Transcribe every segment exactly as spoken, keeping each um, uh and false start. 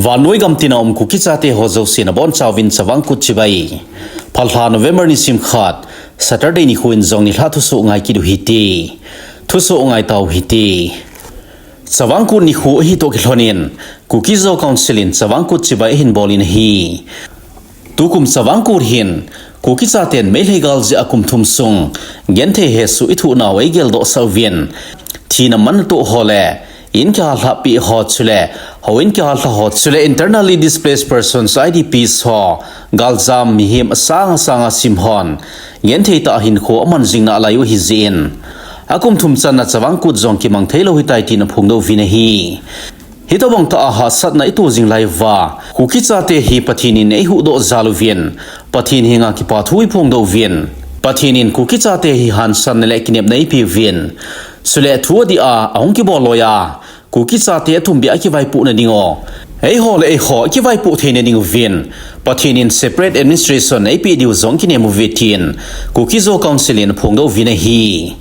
Vannoi gam tina um Kuki chate ho jouse nabonchauvin Chavang Kut chibai. Phalbi lha November nisim khat, Saturday nikho in jong nilhah thusoh ngai kit u hite. Thusoh ngai tau hite. Chavang Kut nikho ahi toh kilhonin, Kuki Zo Council in Chavang Kut chibai ahin bol in ahi. Tukum Chavang Kut hin, Kuki chaten Meitei gal jeh a kum thum sung, genthei hesoh ithoh nau eigeldoh sah uvin, thina manna toh ho le, in kihallhah peh ho chule, houin kihallhah ho chule, internally displaced persons, I D Ps ho, galjam mihem asang asang a sim hon, genthei tah a hinkho aman jing nalai u ahi jeh in, akum thum channa Chavang Kut jong kimang theilou ahitai tin aphongdoh uvin ahi. Hitobang tah a hahsatna ito jing lai uva, Kuki chate hi Pathen in eihuhdoh jal uvin, Pathen henga kipa thu iphongdoh uvin, Pathen in Kuki chate hi hansanna le kinepna eipeh uvin, chule thu adih a, ahung kibol loi a, Kuki chate atumbeh a kivaipoh na ding u, eiho le eiho kivaipoh theina ding uvin, Pathen in separate administration eipeh diu jong kinem uve tin, Kuki Zo Council in aphongdoh uvin ahi.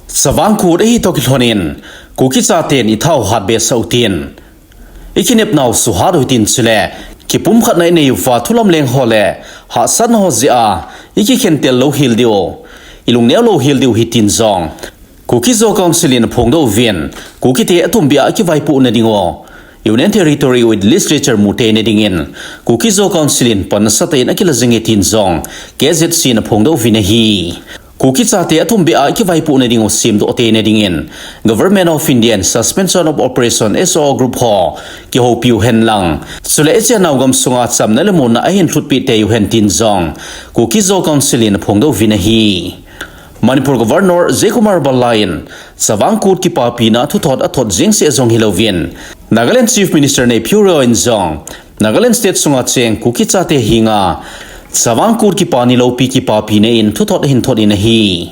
Chavang Kut ahi toh kilhonin, Kuki chaten ithao hatbe sah utin, ikinepnau suhat u hitin chule, kipumkhatna inei uva thulamleng ho le, hahsatna ho jeh a, ikikhentel louhel diu, ilungneo louhel diu hitin jong, Kuki Zo Council in aphongdoh uvin, Kukite atumbeh a kivaipoh na ding u, Union Territory with Legislature mu teina dingin, Kuki Zo Council in pan nasatah in akila jing e tin jong, K Z C in aphongdoh uvin ahi. Kuki chate atumbeh a kivaipoh na ding u semdoh teina dingin, Government of India in Suspension of Operation S O O group ho kihoupi uhen lang, chule ichennau gamsunga chamna le muonna ahin lhutpeh tei uhen tin jong, Kuki Zo Council in aphongdoh uvin ahi. Manipur Governor Ajay Kumar Bhalla in Chavang Kut kipapina thuthot athot jeng seh jong hilouvin, Nagaland Chief Minister Neiphiu Rio in jong Nagaland State sunga cheng Kuki chate henga Chavang Kut kipani loupi kipapina in thuthot ahin thot in ahi.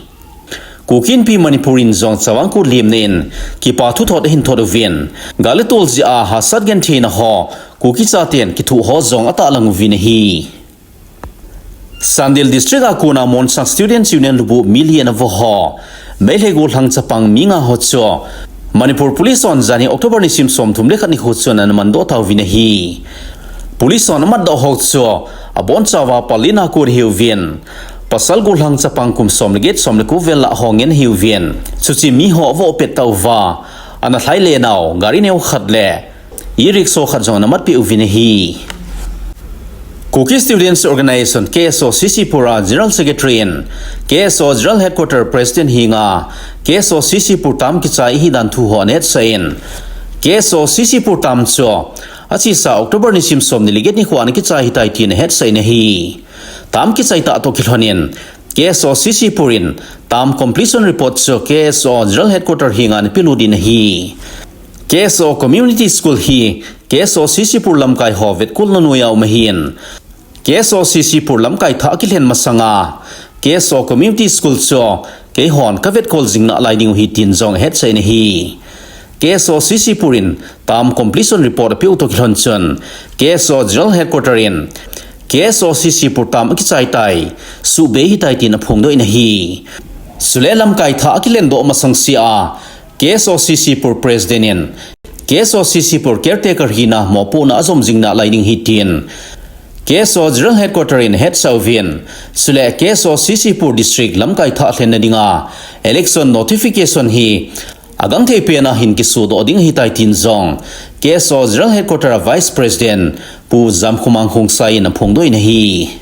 Kuki Inpi Manipur in jong Chavang Kut lemna in kipa thuthot ahin thot uvin, gal le tol jeh a hahsat gentheina ho Kuki chaten kithoh ho jong atahlang uvin ahi. Chandel District a kona Monsang Students Union lubuh mi li ana vo ho, Meitei gollhang chapang mi nga ho chu Manipur Police hon janhi October nisim somthum le khat nikho chun ana mandoh tauvin ahi. Police hon amatdoh ho chu abonchauva pal li na kon ahiuvin, pasal gollhang chapang kum som le get som le ko vel lah ho ngen ahiuvin, chuche mi ho avoh pet tauva, ana lhai le nau gari neo khat le e-rickshaw khat jong ana matpeh uvin ahi. Kuki Students Organisation, K S O, CCpur a General Secretary in K S O General Headquarter President henga K S O CCpur term kichai ahidan thu ho ana hetsah in, K S O CCpur term chu achesa October nisim somni le get nikho ana kichai ahitai tin ana hetsah in ahi. Term kichai tah toh kilhonin, K S O CCpur in term completion report chu K S O General Headquarter henga ana pelut in ahi. K S O Community School hi K S O CCpur lamkai ho vetkolna noiya um ahin, K S O CCpur lamkai thah akilhen masanga K S O Community School chu keihon kavetkol jing nalai ding u ahi tin jong ahetsah in ahi. K S O CCpur in term completion report apeh u toh kilhon chun, K S O General Headquarter in K S O CCpur term akichai tai, suhbei ahitai tin aphongdoh in ahi. Chule lamkai thah akilendoh masang sea K S O CCpur President in K S O CCpur Caretaker hina mopohna ajom jing nalai ding ahi tin K S O General Headquarter in ahetsah uvin, chule K S O CCpur District lamkai thah lhenna dinga election notification hi agangthei pena hin kisodoh ding ahitai tin jong K S O General Headquarter a Vice President Pu Jamkhomang Khongsai in aphongdoh in ahi.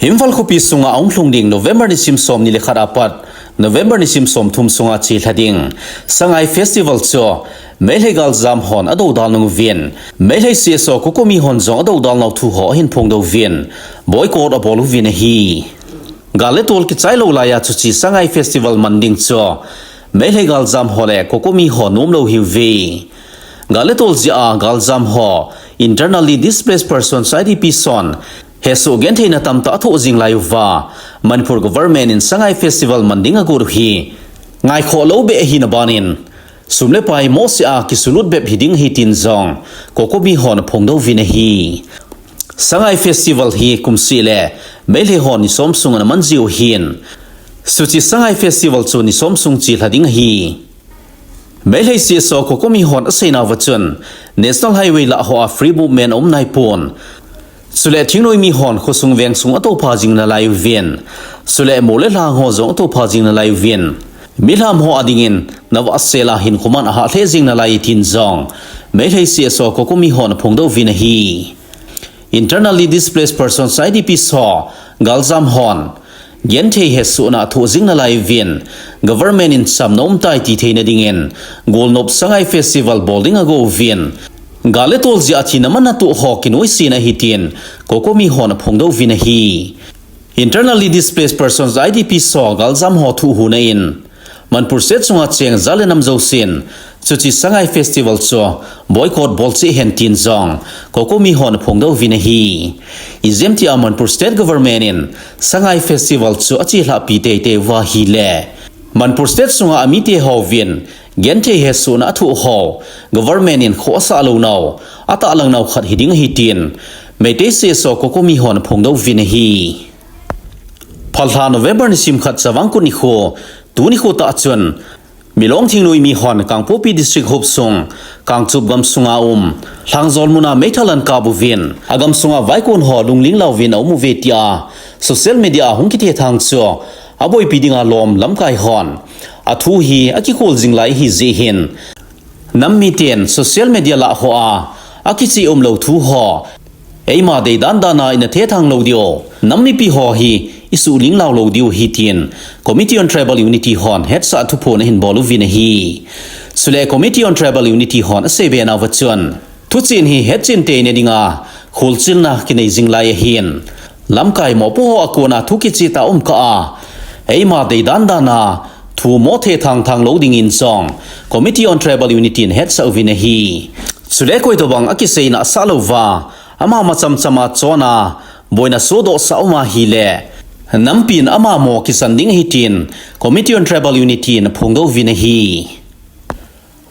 Imphal khopi sunga ahung lhung ding November nisim somni le khat apat November nisim somthum sunga chelha ding Sangai Festival chu Meitei galjam hon adoudal nung uvin, Meitei C S O COCOMI hon jong adoudal nau thu ho ahin phongdoh uvin, boycott abol uvin ahi. Gal le tol kichai lou laiya chuche Sangai Festival man ding chu Meitei galjam ho le COCOMI ho nomlou ahiuve. Gal le tol jeh a galjam ho, Internally Displaced Persons, I D Ps hon hesoh gentheina tamtah athoh jing lai uva, Manipur Government in Sangai Festival man ding agot u hi ngaikhoh lou beh ahina banin, sum le pai mohseh a kisulut bep hiding ahi tin jong COCOMI hon aphongdoh uvin ahi. Sangai Festival hi kumseh le Meitei hon ni som sung ana man jiu ahin, chuche Sangai Festival chu ni som sung chelha ding ahi. Meitei C S O COCOMI hon aseinauva chun, National Highway lah hoa free movement aum naipon. Chule thingnoi mi hon khosung vengsung atoupha jing nalai uvin. Chule mol le lhang ho jong atoupha jing nalai uvin. Mihem ho adingin nava sela hin khoman ahah lheh jing nalai tin jong Meitei C S O COCOMI hon aphongdoh uvin ahi. Internally Displaced Persons, I D Ps, ho galjam hon genthei hesohna athoh jing nalai uvin, government in chamna umtai ti theina dingin, golnop Sangai Festival bol ding ago uvin, gal le tol jeh a thina manna toh ho kinoise na ahi tin COCOMI hon aphongdoh uvin ahi. Internally Displaced Persons, I D Ps, ho galjam ho thuhhuna in, Manipur State sunga cheng jat le nam jousen, chuche Sangai Festival chu boycott bol cheh hen tin jong COCOMI hon aphongdoh uvin ahi. Ijemtia Manipur State Government in Sangai Festival chu achelhahpi teitei uva ahile, Manipur State sunga amite hovin genthei hesohna athoh ho government in khoh asah lou nau, atahlang nau khat hiding ahi tin Meitei C S O COCOMI hon aphongdoh uvin ahi. Phalbi lha November nisim khat Chavang Kut nikho, tuni nikho tah chun, Milong thingnoi mi hon Kangpokpi District hopsung, Kangchup gamsunga um Lhangjol muna meithal anakap uvin, agamsunga vaikon ho lungling lauvin aum uve tia social media a hung kithethang chu aboipi dinga lom lamkai hon athu hi akikhol jing lai ahi jeh hin, nam miten social media lah hoa akicheh umlou thu ho eima deidan dana ina thethang lou diu, nam mipi ho hi isuhling lau lou diu ahi tin Committee on Tribal Unity hon hetsah thuphon ahin bol uvin ahi. Chule Committee on Tribal Unity hon aseibe nauva chun, thuchen hi hetchen teina dinga kholchilna kinei jing lai ahin, lamkai mopo ho akona thu kicheh tah um kah a, eima deidan dana thu mo thethang thang lou dingin jong Committee on Tribal Unity in hetsah uvin ahi. Chule koitobang akiseina asah louva, ama macham chama chonna boina sodohsah uma ahile, nampin ama mo kisan ding ahi tin Committee on Tribal Unity in aphongdoh uvin ahi.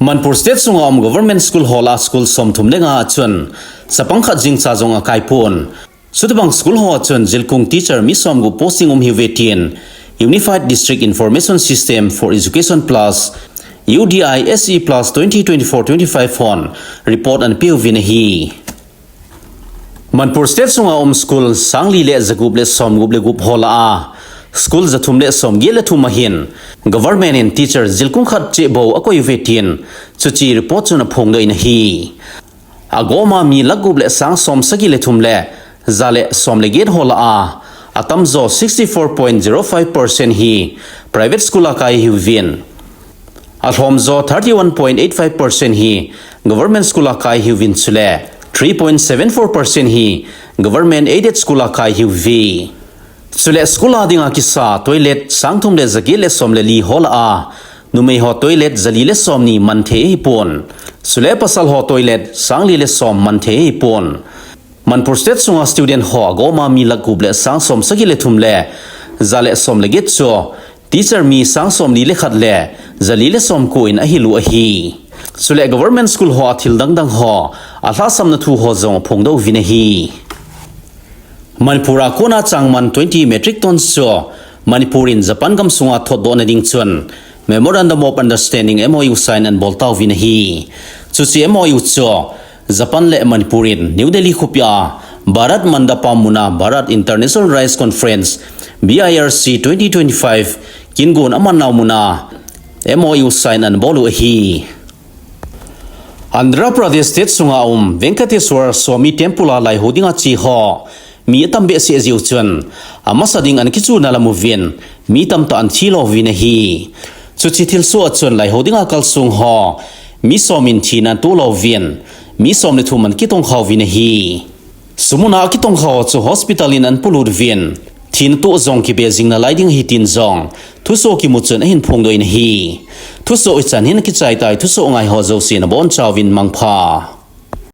Manipur State sunga um government school ho lah a school somthum le nga a chun chapang khat jeng cha jong akaipon. Chutobang school hoa chun jilkung teacher mi somgup posting um ahiuve tin Unified District Information System for Education Plus, U D I S E Plus twenty twenty-four twenty-five hon report anapeh uvin ahi. Manipur State sunga um school sangli le jagup le somgup le gup ho lah a, school jathum le somget le thum ahin, government in teacher jilkung khat cheh bou akoi uve tin, chuche report chun aphongdoh in ahi. Agoma mi lakh gup le sang som sagi le thum le ja le som le get ho lah a, atamjo sixty-four point zero five percent hi private school a kai ahiuvin, alhomjo thirty-one point eight five percent hi government school a kai ahiuvin, chule three point seven four percent hi government aided school a kai ahiuve. Chule school a dinga kisa toilet sangthum le jaget le som le li ho lah a, numei ho toilet jali le somni manthei ahipon. Chule pasal ho toilet sangli le som manthei ahipon. Manipur State sunga student ho agoma mi lakh gup le sang som sagi le thum le ja le som le get chu teacher mi sang somli le khat le jali le somko in ahil u ahi. Chule government school hoa thil dangdang ho alhahsamna thu ho jong aphongdoh uvin ahi. Manipur a kona changman twenty metric tons chu Manipur in Japan gamsunga thotdohna ding chun Memorandum of Understanding, M O U, sign anabol tauvin ahi. Chuche M O U chu Japan le Manipur in New Delhi khopia Bharat Mandapam muna Bharat International Rice Conference, B I R C twenty twenty-five kingon amannau muna M O U sign anabol u ahi. Andhra Pradesh State sunga um Venkateswara Swamy Temple a laiho dinga che ho mi atambehseh jeh u chun, amasa ding anakichuna lam uvin mi tamtah anathi louvin ahi. Chuche thilsoh a chun laiho dinga kalsong ho mi som in thina anato louvin, mi som le thum anakitongkha uvin ahi. Chumuna akitongkha ho chu hospital in anapolut uvin, thina toh jong kibe jing nalai ding ahi tin jong thusoh kimu chun ahin phongdoh in ahi. Thusoh hichan hin akichai tai, thusoh ngai ho jousen abonchauvin mangpha.